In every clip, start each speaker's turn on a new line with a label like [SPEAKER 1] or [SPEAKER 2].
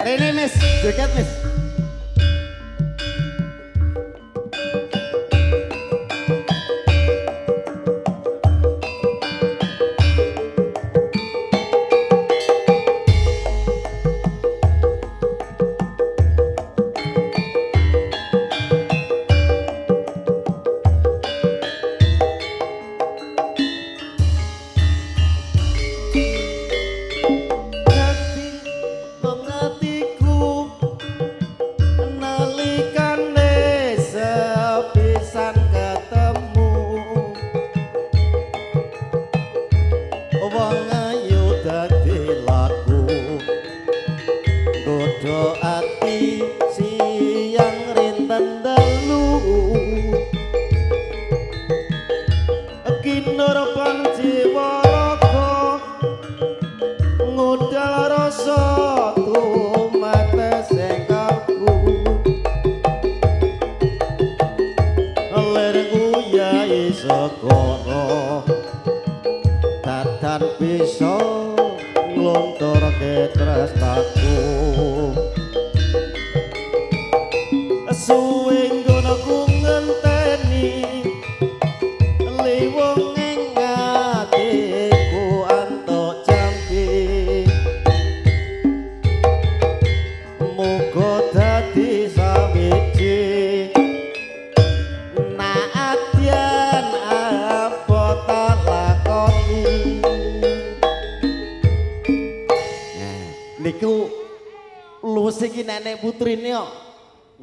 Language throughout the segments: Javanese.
[SPEAKER 1] Rene Mas, joget Mas.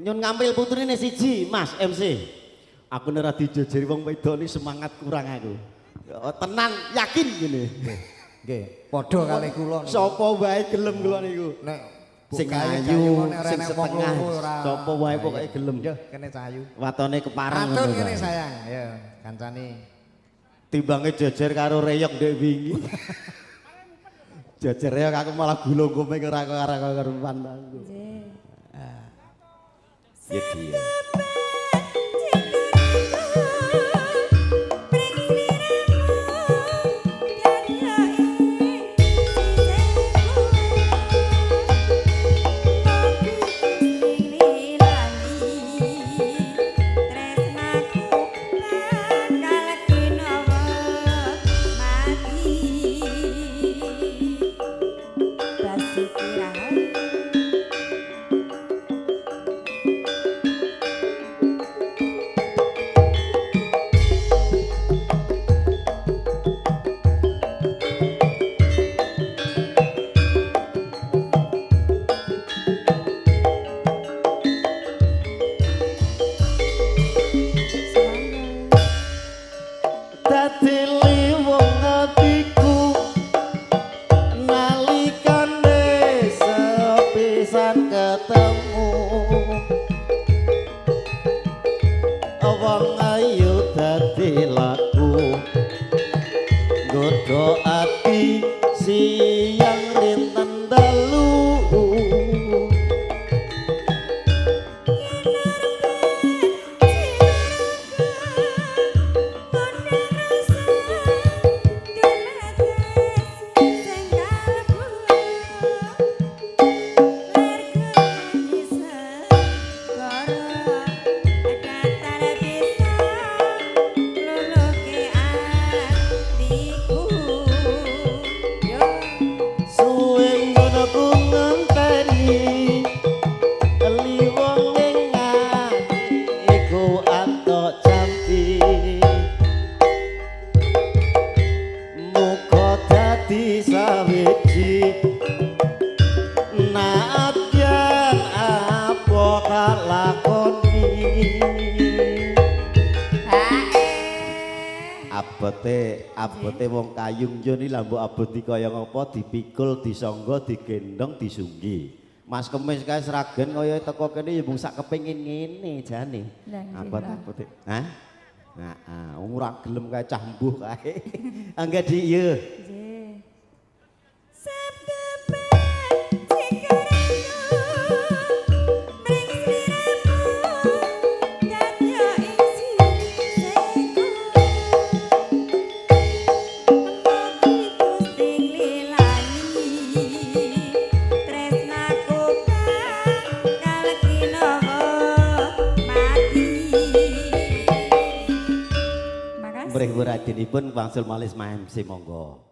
[SPEAKER 1] Nyun ngambil putrine siji, Mas MC. Aku nek ora dijejeri wong wedok ini semangat kurang aku. Tenang, yakin gini.
[SPEAKER 2] Nggih, padha kali kula niku.
[SPEAKER 1] Sapa wae gelem kula niku.
[SPEAKER 2] Nek
[SPEAKER 1] sing ayu, sing setengah, sapa wae pokoke gelem.
[SPEAKER 2] Yo, kene cahayu.
[SPEAKER 1] Watone kepareng
[SPEAKER 2] ngono. Atun kene sayang, ya kancane.
[SPEAKER 1] Timbange jejer karo reyok ndek wingi. Jejer reyok aku malah gulung komeng ora karuan aku.
[SPEAKER 3] Nggih.
[SPEAKER 1] Ya dia. Abote wong kayung yo ni lha mbok aboti kaya ngapa dipikul, disangga, digendong, disunggi. Mas Kemis kae Sragen kaya teko kene ya mung sak kepengin ngene jane. Abot-abote. Hah? Heeh, ora gelem kae cah mbuh kae. Angga di yo.
[SPEAKER 3] Nggih. kasih.
[SPEAKER 1] Mrih wuradinipun wangsul malih MC, monggo.